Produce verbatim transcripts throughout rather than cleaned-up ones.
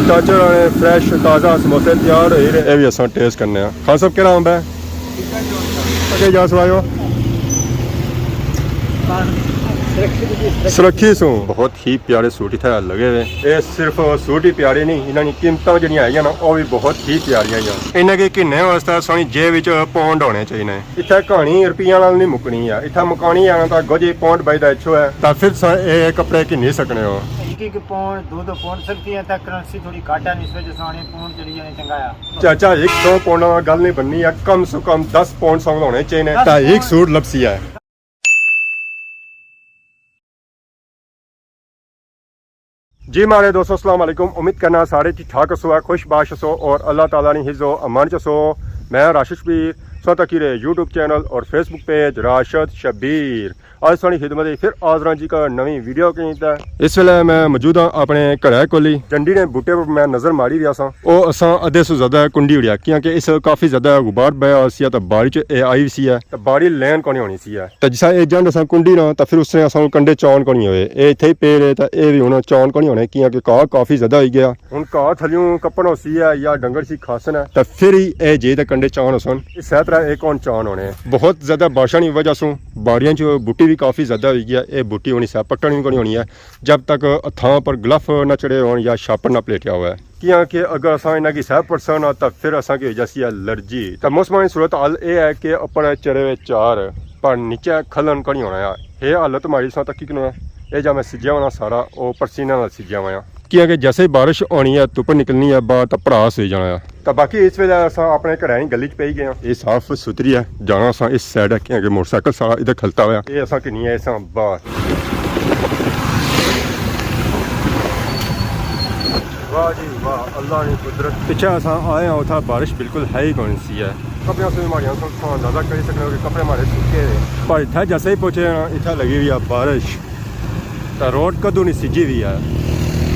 چاچا ہوراں نے فریش تازہ سموسے تیار ہوئی رہے، اے وی اساں ٹیسٹ کرنے آں۔ خان صاحب، کیڑا امب ہے؟ اگے جا سوایو۔ سرکھی سوں۔ بہت ہی پیارے سوٹ اتھے لگے ہوئے۔ اے صرف سوٹ ہی پیارے نہیں، انہاں نی قیمتاں جڑیاں ہیگیاں نا، او وی بہت ہی پیاریاں ہیاں۔ انہاں کے گھننے واسطے ساڑی جیب وچ پونڈ ہونے چاہیے۔ اتھے کہانی روپیاں نال نہیں مکنی ہے، اتھے مکانی ہے نا تاں گوجے پونڈ بجدا اچھو ہے، تاں پھر تساں اے کپڑے گھنی سکنے ہو۔ ایک ایک پونڈ، دو دو پونڈ سلتی ہے، تاں کرنسی تھوڑی گھٹ ہے، اس وجہ سے آنے پونڈ چلی جانے چنگا ہے۔ چاچا، ایک سو پونڈاں نال گل نہیں بننی ہے، کم سے کم دس پونڈ سانگ ہونے چاہیے، تاں ایک سوٹ لبسی ہے۔ جی ماڑے دوستو، السلام علیکم۔ امید کرنا سارے ٹھیک ٹھاک ہسو، خوش باش ہسو اور اللہ تعالیٰ نی حفظ و امان چ ہسو۔ میں راشد شبیر، سو تکی رہے یوٹیوب چینل اور فیس بک پیج راشد شبیر۔ اج ساڑی خدمت وچ پھر حاضر ہاں جی کا نویں ویڈیو کہیں تے۔ اس ویلے میں موجود ہاں اپنے گھرے کولی۔ جنڈی نے بوٹے پر میں نظر ماری رہیا ساں۔ او اساں ادھے سو زیادہ کنڈی اڑیا، کیونکہ اس کافی زیادہ غبار بیا ہویا سی تے بارش اے آئی وی سی ہے۔ تے باری لین کونی ہونی سی ہے۔ تے جسا اے جنڈ اساں کنڈی نا، تے پھر اس نے اساں کنڈے چان کونی ہوئے۔ اے اتھے ہی پے رہے، تے اے وی ہن چان کونی ہونے، کیاں کہ گھاہ کافی زیادہ ہوئی گیا۔ ہن گھاہ تھلیوں کپن ہوسی ہے یا ڈنگر سی کھاسن ہے، تے پھر ہی اے جے تے کنڈے چان ہوسن۔ اس طرح اے کون چان ہونے۔ بہت زیادہ بارشاں نی وجہ سوں باڑیاں چ بوٹی وی کافی زیادہ ہوئی گیا۔ اے بوٹی ہونی سا پٹن وی کونی ہونی ہے، جب تک ہتھاں پر گلف نہ چڑھے ہون یا شاپر نہ پلیٹیا ہوئے۔ کیاں کہ اگر اساں انہاں کی سہ پڑساں نا، تاں پھر اساں کی ہو جاسی الرجی۔ تاں موسماں نی صورت حال اے ہے کہ اپر چرے ہوئے چار، پر نیچے کھلن کونی ہونا ہے۔ اے حالت ماڑی ساں تکی کنو ہے۔ اے جا میں سجیا ہونا سارا، او پرسینے نال سجیا ہویا۔ کیاں کہ جیسے ہی بارش ہونی ہے، دھپ نکلنی ہے باہر، تاں پڑاس ہوئی جانا ہے۔ تاں باقی اس ویلے اساں اپنے گھریں گلی چ پئی گئے ہاں۔ اے صاف ستھری ہے، جانا اساں اس سائیڈ ہے، کیاں کہ موٹر سائیکل سارا ادھر کھلتا ہویا۔ اے اساں کنی ہے، اساں باہر۔ واہ جی واہ، اللہ نی قدرت۔ پچھے اساں آئے ہاں، اتھا بارش بالکل ہے ہی کون سی ہے۔ کپڑیاں سے ماڑیاں سن، تساں اندازہ کری سکنے ہو کہ کپڑے ماڑے سکے ہوئے۔ پر اتھا جیسے ہی پہنچے ہاں، اتھا لگی ہوئی ہے بارش۔ تے روڈ کدوں نی سجی ہوئی ہے۔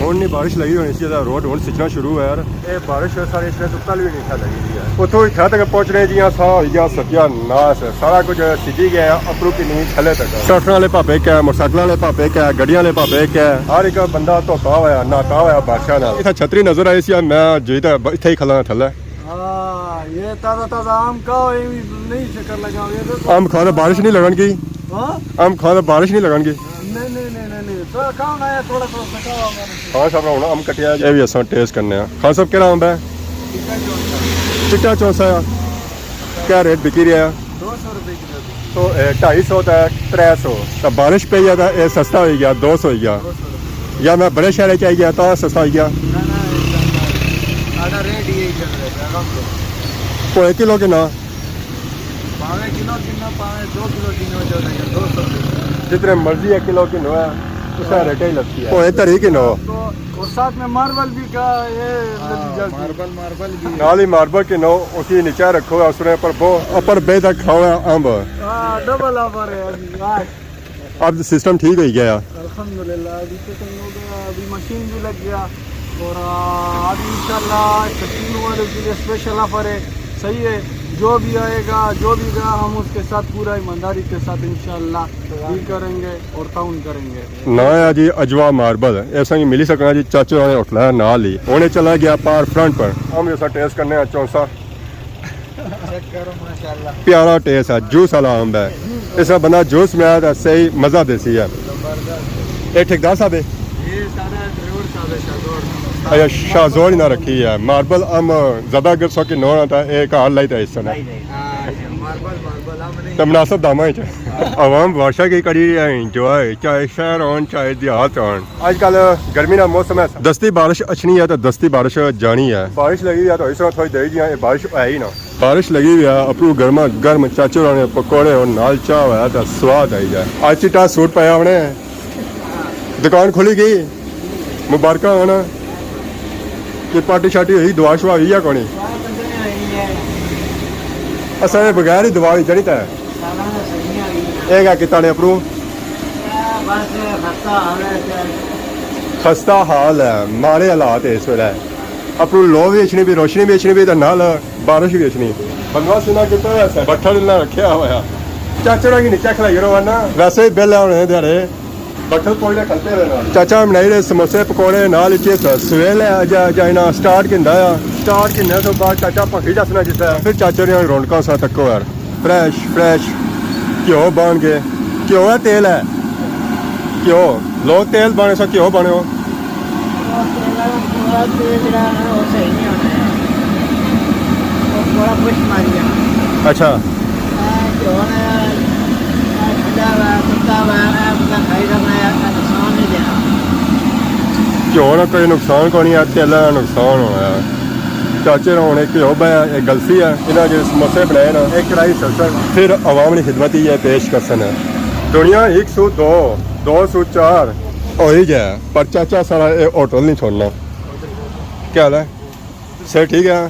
ہن نی بارش لگی ہونی سی، تے روڈ ہن سجنا شروع ہویا یار۔ اے بارش سارے اس نے تو پہلے بھی نہیں تھا لگی ہوئی ہے۔ اتھوں اتھا تک پہنچنے جیاں سا ہوئی گیا ستیا ناس، سارا کچھ سجی گیا ہے، اپروں کنی تھلے تک۔ ٹریکٹر والے پاپے کیا، موٹر سائیکل والے پاپے کیا، گڈیاں والے پاپے کیا، ہر ایک بندہ دھوتا ہویا، نہاتا ہویا بارشاں نال۔ اتھا چھتری نظر آئی سی، میں جی تے اتھے ہی کھلا تھلے۔ ہاں، یہ تازہ تازہ آم کھاؤ، یہ بھی نہیں چکر لگا، یہ دیکھو۔ آم کھاؤ تو بارش نہیں لگن کی۔ ہاں؟ آم کھاؤ تو بارش نہیں لگن کی۔ نہیں، نہیں، نہیں، نہیں، نہیں۔ تھوڑا کھاؤ نا یار، تھوڑا، تھوڑا سا کھاؤ ہمارے۔ خان صاحب نے ہن امب کٹیا، اے وی اساں ٹیسٹ کرنے آں۔ خان صاحب، کیڑا امب ہے؟ چٹا چونسا۔ چٹا چونسا آ۔ کیا ریٹ بکی رہیا؟ دو سو روپے کلو۔ تو، اے، ڈھائی سو تے ترے سو۔ تے بارش پئی ہے تے اے سستا ہوئی گیا، دو سو ہوئی گیا۔ دو سو روپے۔ یا میں بڑے شہرے چ آئی گیا تاں سستا ہوئی گیا؟ نہ، نہ، اے سستا ہے۔ ساڈا ریٹ ہی یہی چل رہا ہے، الحمدللہ۔ تو ایک کلو کنا؟ پاویں کلو گھنو، پاویں دو کلو گھنو، جو لگے، دو سو روپے۔ جتنے مرضی ہے کلو گھنو ہے، اس کا ریٹ ہی لگتی ہے۔ اوہ، ادھر ہی گھنو۔ تو، اور ساتھ میں ماربل بھی کا، یہ ہاں، لگی جاتی ہے۔ ماربل، ماربل بھی۔ نال ہی ماربل گھنو، اسی نیچے رکھو، اس نے پر بو، اوپر بے تک کھاؤ امب۔ ہاں، ڈبل آفر ہے ابھی، آج۔ اب سسٹم ٹھیک ہوئی گیا۔ الحمدللہ، ابھی سسٹم ہو گیا، ابھی مشین بھی لگ گیا۔ اور، آ، ابھی انشاءاللہ کشمیر والوں کے لیے اسپیشل آفر ہے، صحیح ہے۔ جو بھی آئے گا، جو بھی گیا، ہم اس کے ساتھ پورا ایمانداری کے ساتھ انشاءاللہ ڈیل کریں گے اور تعاون کریں گے۔ ناں ہے جی اجوا ماربل، ایسا ہی ملی سکنا جی چاچے والے ہوٹل ہے نال ہی۔ ہن چلا گیا پار فرنٹ پر۔ ہم ایسا ٹیسٹ کرنے ہیں چونسا۔ چیک کرو، ماشاءاللہ۔ پیارا ٹیسٹ ہے، جوس والا امب ہے۔ اس طرح بندہ جوس میں آیا تو صحیح مزہ دیسی ہے۔ زبردست۔ اے ٹھیکیدار صاحب ہے؟ یہ سارا ڈرائیور صاحب ہے، شاہ زور۔ اچھا، شاہ زور ہی نہ رکھی ہے۔ ماربل امب زیادہ اگر سو کے نو آتا، اے گھر لائی تے اس طرح۔ نہیں، نہیں۔ ہاں، ماربل، ماربل امب نہیں۔ تو مناسب داماں وچ۔ عوام بارشاں کی کری رہی ہے انجوائے، چاہے شہر ہون، چاہے دیہات ہون۔ آج کل گرمی نا موسم ہے۔ دستی بارش اچھنی ہے تو دستی بارش جانی ہے۔ بارش لگی ہوئی ہے تو اس طرح تھوڑی دیر جیاں یہ بارش ہے ہی نا۔ بارش لگی ہوئی ہے، اپرو گرما گرم چاچے ہوراں نے پکوڑے اور نال چاہ ہویا تو سواد آئی جائے۔ آج چٹا سوٹ پایا ہونے، دکان کھلی گئی، مبارکاں ہونا۔ کوئی پارٹی شارٹی ہوئی، دعا شعا ہوئی یا کونی؟ اساں نے بغیر ہی دعا ہوئی جانی تے۔ اے کیا کیتا نے اپرو؟ بس خستہ حال ہے۔ خستہ حال ہے، ماڑے حالات ہے اس ویلے۔ اپرو لو بھی اچھنی پی، روشنی بھی اچھنی پی، تے نال بارش بھی اچھنی۔ بندوبست انہاں کیتا ہویا سا، بٹھا ڈلا رکھیا ہویا۔ چاچے ہوراں کی نیچے کھلائی روانہ۔ ویسے ہی بل ہونے دیہاڑے۔ بٹھل پوڑے کھلتے رہنا۔ چاچا بنائی رہے سموسے پکوڑے، نال چپس۔ سویل ہے، اجا اجا انہاں سٹارٹ کیندا آ۔ سٹارٹ کیننے تو بعد چاچا پکھی دسنا جسے، پھر چاچے نے رونقاں سا تکو یار۔ فریش فریش گھیو بن گئے۔ گھیو ہے، تیل ہے؟ گھیو۔ لوگ تیل بانے سو، گھیو بانے ہو؟ تیل ہے، تھوڑا تیل جڑا ہے نا، وہ صحیح نہیں ہونا ہے۔ وہ تھوڑا خشک ماری جانا۔ اچھا۔ اے گھیو نا، اے ٹھنڈا ہوا، تتا ہوا، اے بندہ کھائی سکنا ہے، اے نقصان نہیں دینا۔ گھیو نا کوئی نقصان کونی ہے، تیل نا نقصان ہونا ہے۔ چاچے نے ہن ایک گھیو پایا، ایک گلسی ہے۔ انہاں جڑے سموسے بنائے نا، ایک کڑاہی سلسن، پھر عوام نی خدمت ہی ہے پیش کرسن ہے۔ دنیا ایک سو دو، دو سو چار ہوئی جائے، پر چاچا سارا اے ہوٹل نہیں چھوڑنا۔ کیا حال ہے؟ صحت ٹھیک ہے؟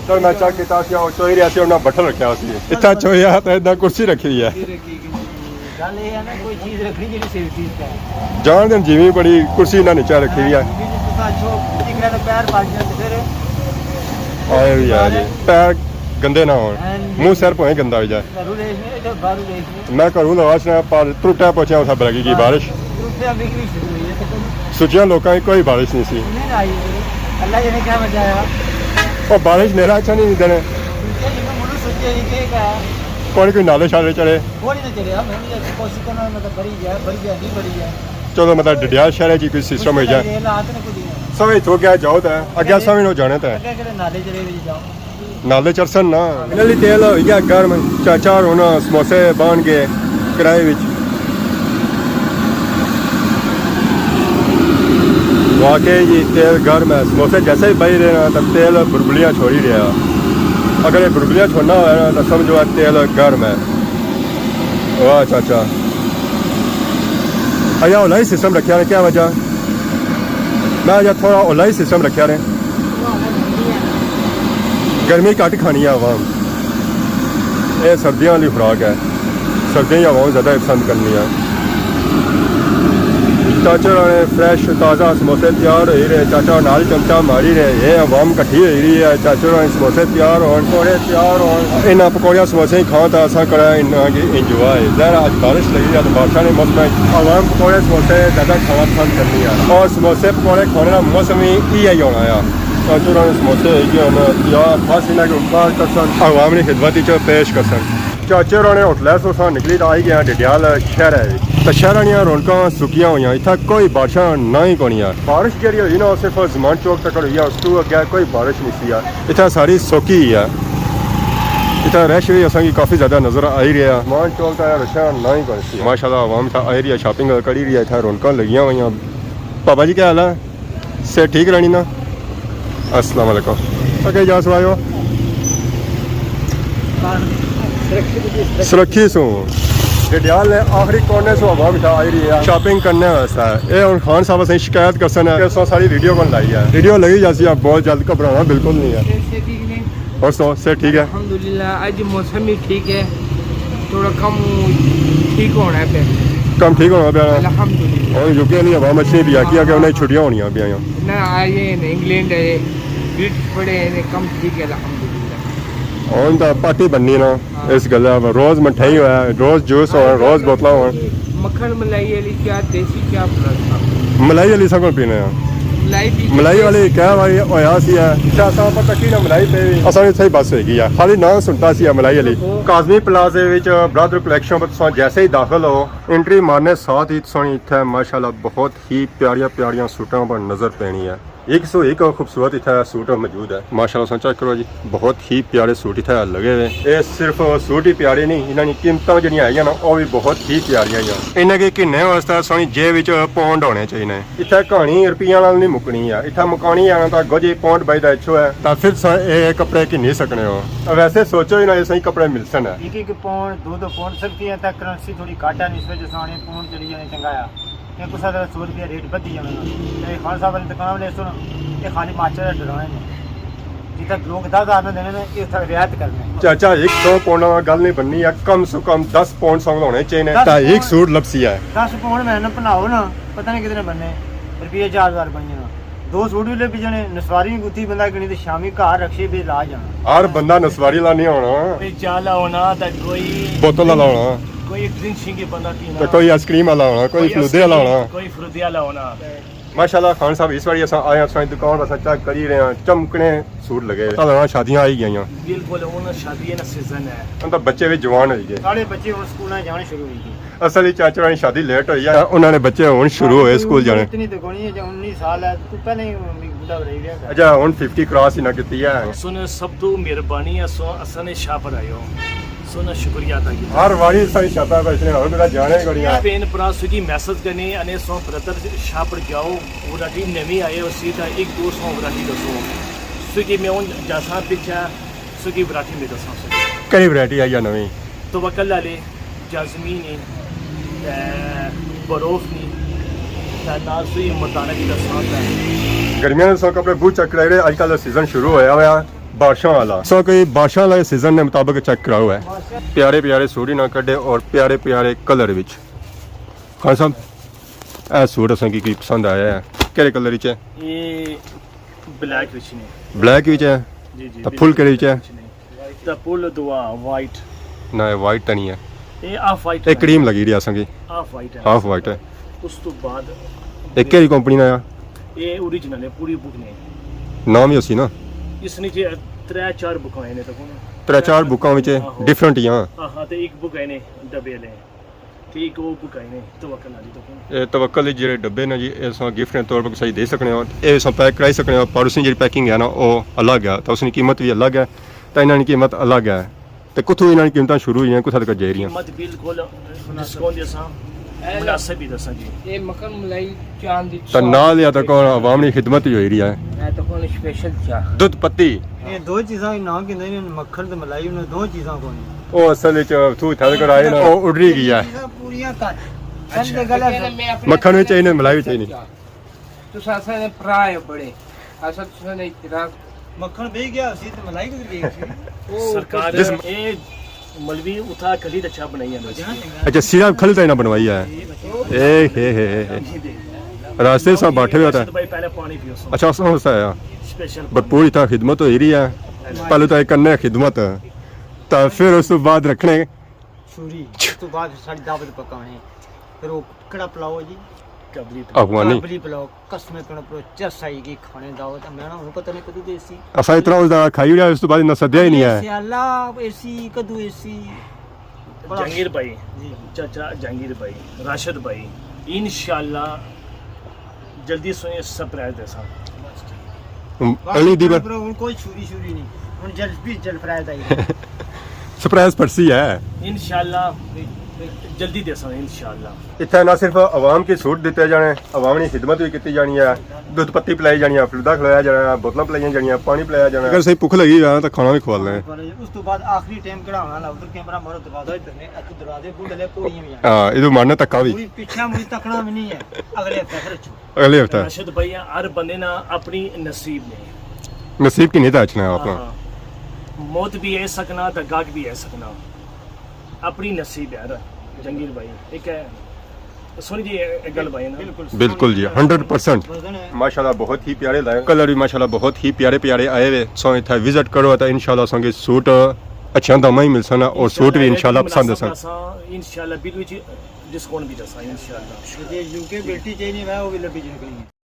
سر، میں چیک کیتا سی، او چوئی رہیا سی، انہاں بٹھل رکھیا سی۔ اتھا چوئی آ تے اتھا کرسی رکھی ہوئی ہے۔ گل اے ہے نا، کوئی چیز رکھنی جیڑی سیفٹی تے ہے۔ جان دے جیویں بڑی کرسی انہاں نیچے رکھی ہوئی ہے۔ جی، جی، تساں اچھو، ایک گھنٹہ پیر پاجیاں تے پھر آئے ہوئی ہے جی۔ پیر گندے نہ ہون۔ ہاں جی۔ منہ سر پویں گندا ہوئی جائے۔ گھروں لے جائے، ادھر باہروں لے جائے۔ میں گھروں لواش نہ پر ترٹا پہنچیا اتھا بلگی کی بارش۔ ترٹا بگڑی شروع ہوئی ہے تو سوچیا لوکاں کی کوئی بارش نہیں سی۔ نہیں آئی۔ اللہ جانے کیا مزہ آیا۔ او بارش نیرا اچھا نہیں دینے۔ سوچیا جی، میں مڑوں سوچیا جی کہ کیا ہے؟ کوئی کوئی نالے شالے چڑھے۔ کوئی نہ چڑھیا، میں بھی کوشش کرنا، مطلب، بڑی ہے، بڑی ہے، نہیں بڑی ہے۔ چلو، مطلب، ڈڈیال شہر چ کوئی سسٹم ہوئی جائے۔ یہ حالات نے کچھ نہیں ہے۔ سویں تھو گیا جاؤ تے، اگے سویں نو جانے تے۔ اگے کہڑے نالے چڑھے ہوئے جاؤ۔ نالے چڑھسن نا۔ فائنلی تیل ہوئی گیا گرم، چاچا ہور ہن سموسے بن گئے کڑاہی وچ۔ واقعی جی تیل گرم ہے، سموسے جیسے ہی بئی رہے نا تو تیل بربلیاں چھوڑی رہیا۔ اگر یہ بربلیاں چھوڑنا ہویا نا تو سمجھو تیل گرم ہے۔ واہ چاچا، اجا ہولا ہی سسٹم رکھیا نے، کیا وجہ؟ میں اجا تھوڑا ہولا ہی سسٹم رکھیا نے۔ گرمی گھٹ کھانی ہے عوام۔ اے سردیاں والی خوراک ہے، سردیاں کی عوام زیادہ پسند کرنی ہے۔ چاچا ہوراں نے فریش تازہ سموسے تیار ہوئی رہے، چاچا نال چمچا ماری رہے، اے عوام کٹھی ہوئی رہی ہے۔ چاچا ہوراں نے سموسے تیار ہون، پکوڑے تیار ہون، انہاں پکوڑیاں سموسے کھاؤ تاں اساں کرا انہاں کی انجوائے۔ ظاہر ہے اج بارش لگی ہے تو بارشاں نے موسم ہے، عوام پکوڑے سموسے زیادہ کھانا پسند کرنی ہے اور سموسے پکوڑے کھانے کا موسم ہی ایہا ہی ہونا ہے۔ چاچا ہوراں نے سموسے ہوئی گئے ہن تیار، بس انہاں کی باہر کرسن، عوام نی خدمت وچ پیش کرسن۔ چاچے ہوراں نے ہوٹل سو اساں نکلی تے آئی گئے آں ڈڈیال شہر وچ۔ تے شہر نیاں رونقاں سکیاں ہوئیاں، اتھا کوئی بارشاں نہ ہی کونی آ۔ بارش جیڑی ہوئی نا، او صرف زمان چوک تک ہوئی آ، اس تو اگے کوئی بارش نہیں سی آ۔ اتھا ساری سوکی ہی آ۔ اتھا رش وی اساں کی کافی زیادہ نظر آئی رہیا۔ زمان چوک تک رشاں نہ ہی کونی سی آ۔ ماشاءاللہ، عوام اتھا آئی رہی ہے، شاپنگ کری رہی ہے، اتھا رونقاں لگیاں ہوئیاں۔ بابا جی، کیا حال ہے؟ صحت ٹھیک رہنی نا؟ السلام علیکم۔ اوکے، جا سو آئے ہو؟ سرکھی سوں۔ ڈڈیال نے آخری کونے سوں عوام اتھا آئی رہی ہے شاپنگ کرنے واسطے۔ اے ہن خان صاحب اساں شکایت کرسن کہ اساں ساری ویڈیو کون لائی ہے۔ ویڈیو لگی جاسی، آپ بہت جلد، گھبرانا بالکل نہیں ہے۔ اور سو، صحت ٹھیک ہے؟ الحمدللہ، اج موسم ہی ٹھیک ہے، تھوڑا کم ٹھیک ہونا ہے پہ۔ کم ٹھیک ہونا پیا۔ الحمدللہ۔ اور یو کے والی عوام اچھی بھی آ، کیا کہ انہیں چھٹیاں ہونیاں پیاں۔ نہ، آئے ہیں، انگلینڈ ہے، برٹش پڑھے ہیں، کم ٹھیک ہے، الحمدللہ۔ ہن تاں پارٹی بننی نا، ہاں۔ اس گلا روز مٹھائی ہویا، روز جوس ہونا، روز بوتلاں ہون۔ مکھن ملائی والی چاہ، دیسی چاہ بنا۔ ملائی والی سب کو پینا ہے۔ ملائی پی کے ملائی والی کیا بھائی ہویا سی ہے؟ اچھا، اساں پر تکی نہ ملائی پہ۔ اساں نے صحیح بس ہوئی گئی ہے، خالی نام سنتا سی ہے ملائی والی۔ کاظمی پلازے وچ برادر کلیکشن پر تساں جیسے ہی داخل ہو، انٹری مارنے ساتھ ہی تساں اتھے ماشاءاللہ بہت ہی پیاریاں پیاریاں سوٹاں پر نظر پینی ہے۔ ایک سو ایک خوبصورت اتھا سوٹ موجود ہے۔ ماشاءاللہ، تساں چیک کرو جی، بہت ہی پیارے سوٹ اتھا لگے ہوئے۔ اے صرف سوٹ ہی پیارے نہیں، انہاں نی قیمتاں جڑیاں ہیگیاں نا، او وی بہت ہی پیاریاں ہیاں۔ انہاں کے گھننے واسطے ساڑی جیب وچ پاؤنڈ ہونے چاہیے۔ اتھا کہانی روپیاں نال نہیں مکنی ہے، اتھا مکانی ہے نا تاں گوجے پاؤنڈ بائی دا اچھو ہے، تاں پھر تساں اے کپڑے گھنی سکنے ہو۔ ویسے سوچو ہی نا، اے صحیح کپڑے ملسن ہے۔ ایک ایک پاؤنڈ، دو دو پاؤنڈ سستی ہے، تاں کرنسی تھوڑی گھٹ ہے، اس وجہ سے ساڑے پاؤنڈ چلی جانے چنگا ہے۔ تے کسا طرح سو روپیہ ریٹ بدھی جانا نا۔ تے خان صاحب نے دکان والے سن، اے خالی ماسٹر ڈرانے نے۔ جتھا لوگ دس ہزار نہ دینے نے، اے اتھا رعایت کرنے۔ چاچا، ایک سو پاؤنڈ نال گل نہیں بننی ہے، کم سے کم دس پاؤنڈ سانگ ہونے چاہیے، دس تاں ایک پاؤنڈ، سوٹ لبسی ہے۔ دس پاؤنڈ میں نہ بناؤ نا، پتہ نہیں کتنے بننے، روپیے چار ہزار بن جانا۔ دو سوٹ بھی لبھی جانے، نسواری بھی گتی بندہ گنی تے شامی گھر رکشے بھی لا جانا۔ ہر بندہ نسواری لا نہیں ہونا۔ کوئی چالا ہونا تے کوئی بوتل والا ہونا۔ کوئی ڈرنک شنک بندہ پینا، تے کوئی آئس کریم والا ہونا، کوئی کوئی فلودے آئس والا کریم، ہونا۔ کوئی فلودے والا ہونا۔ ماشاءاللہ خان صاحب، اس واری اساں آئے ہاں، اساں دی دکان پر اساں چیک کری رہے ہاں، چمکنے سوٹ لگے ہوئے۔ چلو ہاں، شادیاں آئی گئیاں۔ بالکل، ہن شادی نا سیزن ہے۔ ہن تاں بچے وی جوان ہوئی گئے۔ ساڑے بچے ہن سکولاں جان شروع ہوئی گئے۔ اصل وچ چاچا ہوراں دی شادی لیٹ ہوئی ہے، انہاں نے بچے ہن شروع ہوئے سکول جانے۔ اتنی تے کونی ہے، جے انیس سال ہے، تو پہلے ہی بڈھا رہی گیا۔ اچھا، ہن ففٹی کراس ہی نہ کیتی ہے۔ سن سب تو مہربانی ہے، سو اساں نے شاہ پر آئے ہو۔ سونا شکریہ ادا کیتا۔ ہر واری ساڑی شاپا پر اتنے ہور میرا جانے ہی کوئی نہیں۔ بھین بھرا سوکی میسج کرنے، انے سو برادر شاپ پر جاؤ، وراٹی نویں آئے ہو سی تاں ایک دو سو وراٹی دسو۔ سوکی میں ہن جاساں پچھا، سوکی وراٹی میں دساں سوکی۔ کہڑی وراٹی آئی ہے نویں؟ توکل آلے، جاسمین ہے، تے بروف نہیں، تے نال سوئی مردانہ کی دساں تے۔ گرمیاں نے سو کپڑے بہت چیک کرائی رہے، اج کل دا سیزن شروع ہویا ہوا۔ بارشاں والا۔ سو کوئی بارشاں والے سیزن نے مطابق چیک کراؤ ہے۔ پیارے پیارے سوٹ انہاں کڈے اور پیارے پیارے کلر وچ۔ خان صاحب، اے سوٹ اساں کی کوئی پسند آیا ہے؟ کہڑے کلر وچ ہے؟ یہ بلیک وچ نے۔ بلیک وچ ہے؟ جی، جی، تے فل کہڑے وچ ہے؟ تے فل دعا وائٹ۔ نہ، وائٹ تے نہیں ہے۔ یہ آف وائٹ اے ہے۔ کریم لگی رہی اساں کی۔ آف وائٹ ہے۔ آف وائٹ ہے۔ اس تو بعد اے کہڑی کمپنی نا آیا؟ یہ اوریجنل ہے، پوری بک نے۔ نام ہی اسی نا۔ اس نے جی ترے چار بکاں نے تکو نا۔ ترے چار بکاں وچ آہو۔ ڈفرنٹ ہی ہاں۔ ہاں، ہاں، تے ایک بک ہے نے ڈبے والے۔ تے ایک وہ بک ہے نے توکل والی تکو نا۔ اے توکل دے جڑے ڈبے نا جی، اے اساں گفٹ نے طور پر کسے دے سکنے ہو۔ اے اساں پیک کرائی سکنے ہو، پر اس نے جڑی پیکنگ ہے نا، او الگ ہے، تے اس نے قیمت بھی الگ ہے، تے انہاں نے قیمت الگ ہے۔ تے کتھوں انہاں نی قیمتاں شروع ہوئی ہیں، کتھاں تک جائی رہیاں؟ قیمت بالکل ڈسکاؤنٹ دے ساں، مناسب ہی دساں جی۔ اے مکھن ملائی چاہ دی تے نال یا تاں کون عوام نی خدمت ہی ہوئی رہی ہے۔ اے تاں کون سپیشل چاہ۔ دودھ پتی۔ اے دو چیزاں نہ گھندے نے، مکھن تے ملائی، انہاں دو چیزاں کون۔ او اصل وچ تو اتھا تک آئے نا، او اڈری گیا ہے۔ چیزاں پوریاں کر۔ اچھا۔ مکھن وی چاہیے، ملائی وی چاہیے۔ تساں اساں نے بھرا ہے بڑے، اساں تساں نے اعتراض۔ مکھن بہی گیا اسی تے ملائی کدھر گئی اسی؟ سرکار، جس اے مولوی اتھا کھلی تے چاہ بنائی ہے۔ اچھا، سیرا کھلی تے نہ بنوائی ہے۔ اے ہے، ہے، ہے، ہے۔ راستے سا بیٹھے ہوئے تھے۔ بھائی پہلے پانی پیو سو۔ اچھا، اس واسطے آیا۔ سپیشل پانی۔ بھرپور اتھا خدمت ہوئی رہی ہے۔ پہلے تو ایک کرنے خدمت، تا پھر اس تو بعد رکھنے۔ چھری، اس تو بعد ساڑی دعوت پکانے۔ پھر وہ کڑا پلاؤ جی؟ قابلی پلاؤ۔ افغانی۔ قابلی پلاؤ، قسمیں پینو پرو چس آئی گئی کھانے دعوت، میں نا ہن پتہ نہیں کدوں دیسی۔ اساں اتنا اس دا کھائی اڑیا، اس تو بعد انہاں سدیا ہی نہیں ہے۔ سیالا ایسی، کدوں ایسی؟ جہانگیر بھائی، جی۔ چاچا جہانگیر بھائی، راشد بھائی، انشاءاللہ جلدی سوئی سرپرائز دیساں۔ ہم، بس اگلی دی بار۔ برو، ہن کوئی چھری شری نہیں، ہن جلد بھی جلد سرپرائز آئی۔ سرپرائز پڑسی ہے۔ انشاءاللہ جلدی دیساں انشاءاللہ۔ اتھے نہ صرف عوام کی سوٹ دیتے جانے، عوام نی خدمت بھی کیتی جانی ہے، دودھ پتی پلائی جانی ہے، فلودا کھلایا جانا ہے، بوتلاں پلائیاں جانیاں، پانی پلایا جانا ہے۔ اگر صحیح بھوک لگی ہے نا تو کھانا بھی کھوا لیں۔ اس تو بعد آخری ٹائم کڑا ہونا لا، ادھر کیمرہ مارو، دروازہ ادھر نے، اک دروازے بڈ لے، پوڑیاں بھی آن۔ ہاں، ادھر مارنا تکا بھی۔ پوڑی پیچھے مجھے تکنا بھی نہیں ہے، اگلے ہفتے پھر اچھو۔ اگلے ہفتے۔ راشد بھائی، ہر بندے نا اپنی نصیب نے۔ نصیب کی نہیں تھا اچھنا اپنا۔ ہاں۔ موت بھی ہے سکنا، تے گاہک بھی ہے سکنا۔ اپنی نصیب ہے نا، جہانگیر بھائی۔ ایک ہے، سنی جی، ایک گل بھائی نا۔ بالکل جی، ہنڈریڈ پرسینٹ۔ ماشاءاللہ بہت ہی پیارے لائے۔ کلر بھی ماشاءاللہ بہت ہی پیارے پیارے آئے ہوئے۔ سو اتھا وزٹ کرو تے انشاءاللہ سانگے سوٹ اچھا داماں ہی ملسن اور سوٹ بھی انشاءاللہ پسند آسن۔ انشاءاللہ بل وچ ڈسکاؤنٹ بھی دساں انشاءاللہ۔ جے یو کے بیٹی چاہیے نا، وہ بھی لبی جنکلی ہے۔